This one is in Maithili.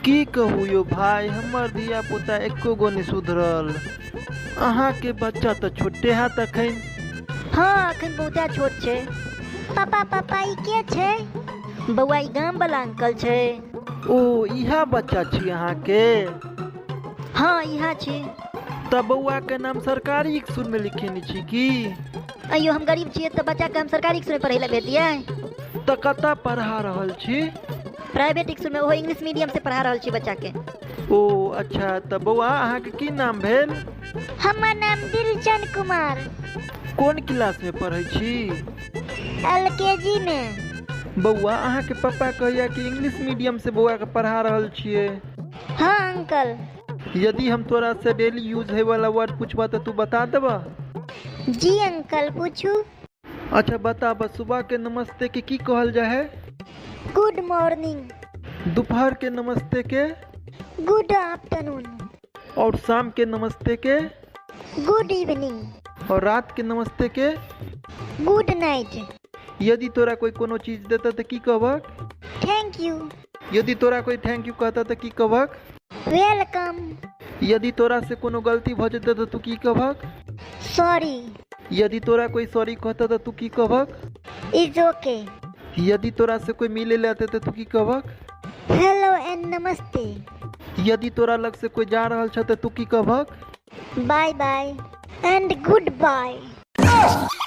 की कहू यौ भाय, हमर धिया पुता एको गो नहि सुधरल। अहाँके बच्चा तऽ छोटे हैत अखन। हँ, अखन बहुते छोट छै। पापा, पापा, ई के छै? बौआ, ई गाम वाला अंकल छै। ओ इएह बच्चा छी अहाँके? हँ, इएह छी। तऽ बौआके नाम सरकारी स्कूलमे लिखेने छी की? अयो, हम गरीब छियै तऽ बच्चाके हम सरकारी स्कूलमे पढ़ै लए भेजलियै? तऽ कतऽ पढ़ा रहल छी? प्राइवेट स्कूलमे, ओहो इंग्लिश मीडियम से पढ़ा रहल छी बच्चाके। ओ अच्छा, तऽ बौआ, अहाँके की नाम भेल? हमर नाम दिलचन कुमार। कोन क्लासमे पढ़ै छी? एल के जी मे। बौआ, अहाँके पप्पा कहैया कि इंग्लिश मीडियम से बौआके पढ़ा रहल छियै। हँ अंकल। यदि हम तोरा से डेली यूज होय वाला वर्ड पूछबा तऽ तू बता देबह? जी अंकल, पूछू। अच्छा बताबऽ, सुबह के नमस्ते के की कहल जाय है? Good morning. दोपहर के नमस्ते के? Good afternoon. और शाम के नमस्ते के? Good evening. और रात के नमस्ते के? Good night. यदि तोरा कोई कोनो चीज देता तऽ की कहबक? Thank you. यदि तोरा कोई thank you कहता तऽ की कहबक? Welcome. यदि तोरा से कोनो गलती भऽ जेतै तऽ तू की कहबक? सॉरी। यदि तोरा कोई सॉरी कहता तऽ तू की कहबक? Is okay. यदि तोरा से कोई मिले ले आते तऽ तू की कहबक? हेलो एंड नमस्ते। यदि तोरा लग से कोई जा रहल छ तऽ तू की कहबक? Bye bye and good bye.